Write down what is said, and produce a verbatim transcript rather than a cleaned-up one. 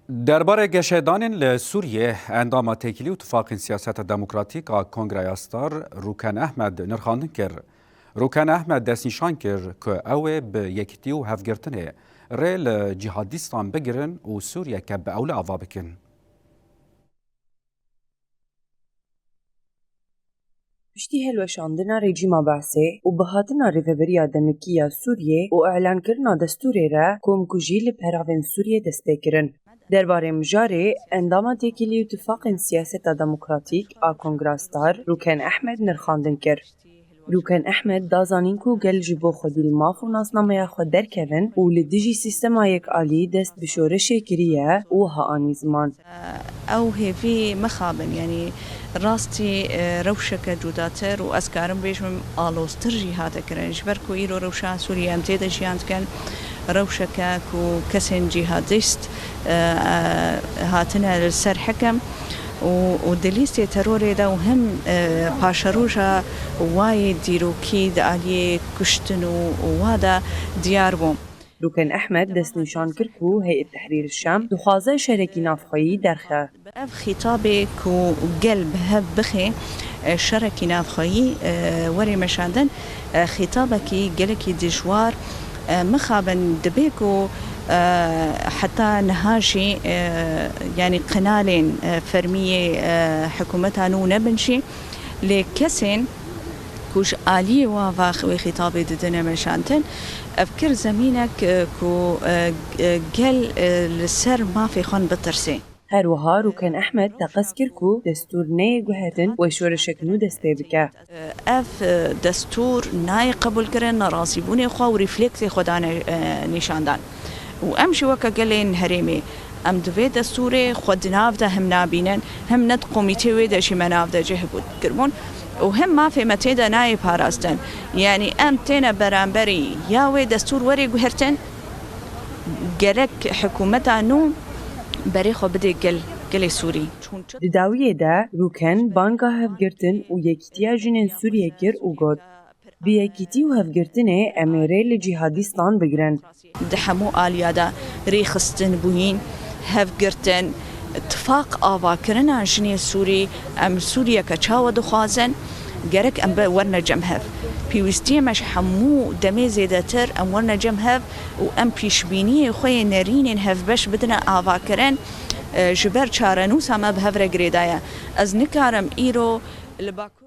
Derbarê geşedanên li Sûriyê, endama têkilî û tifaqên siyaseta demokratîk a Kongreya Star Rûken Ehmed nirxandin kir. Rûken Ehmed destnîşan kir ku ew ê bi yekitî û hevgirtinê rê li cîhadîstan bigirin û Sûriyeke bi ewle ava bikin. Piştî hilweşandina rejîma Beesê û bihatina rêveberiya demikî ya Sûriyê û îlankirina destûrê re, komkujî li peravên Sûriyê dest pê kirin. Derbarê mijarê endama têkilî û tifaqên siyaseta demokratîk a Kongra Star Rûken Ehmed nirxandin kir. Rûken Ehmed da zanîn ku gel ji bo xwedî li maf û nasnameya xwe derkevin û li dijî sîstema yekalî dest bi şoreşê kiriye û wiha anî ziman. Ew hêvî mixabin, yanî rastî, e, rewşeke cudatir û ez karim bêjim aloztir jî hate kirin. Ji ber ku îro rewşa Sûriyê em tê de jiyan dikin, rewşeke ku kesên cîhadîst, e, e, hatine li ser hekem û, û di lîstê terorê de û him, e, paşeroja wayê dîrokî di aliyê kuştin û, û wa de diyar bû. Rûken Ehmed destnîşan kir ku Heyet Tehrîr Şam dixwaze şerekî navxweyî derxe. Ev xîtabê ku gel bi hev bixê, e, şerekî navxweyî, e, were meşandin, e, xîtabekî gelekî dijwar, e, mixabin dibe ku, e, heta niha jî, e, yanî qinalên, e, fermî yê, e, hikûmeta nû nebin jî, lê kesên ku ji aliyê wa va wê xîtabê didine meşandin, ev kir zemînek, e, ku, e, e, gel, e, li ser mafê xwe bitirsê. Her wiha Rûken Ehmed teqez kir ku destûr neyê guhertin wê şoreşek nû dest pê bike. Ev, e, destûr nayê qebûlkirin, nerazîbûnê xwe û rîfleksê xwe dane, e, nîşandan. Û em jî weke gelên herêmê, em di vê destûrê xwe di nav de him nabînin, him ne di komîtê wê de jî me nav de cih bû, kirbûn û him mafê me tê de nayê parastin. Yanî em têne beramberî ya wê destûr werê guhertin, gerek hikûmeta nû berê xwe bidê gel, gelê Sûrî. Di dawiyê de Rûken banga hevgirtin û yekîtiya jinên Sûriyê kir û got, bi yekîtî û hevgirtinê em ê rê li cîhadîstan bigirin. Di hemû aliya de rêxistin bûyîn, hevgirtin, tifaq avakirina jinê Sûrî, em Sûriyeke çawa dixwazin, gerek em be werne cem hev. Pêwîstiyê me ji hemû demê zêdetir em werne cem hev û em pîşbîniyê xwe yê nerînên hevbeş bidine avakirin, e, ji ber çarenûsa me bi hev re girêdaye. Ez nikarim îro li Bakur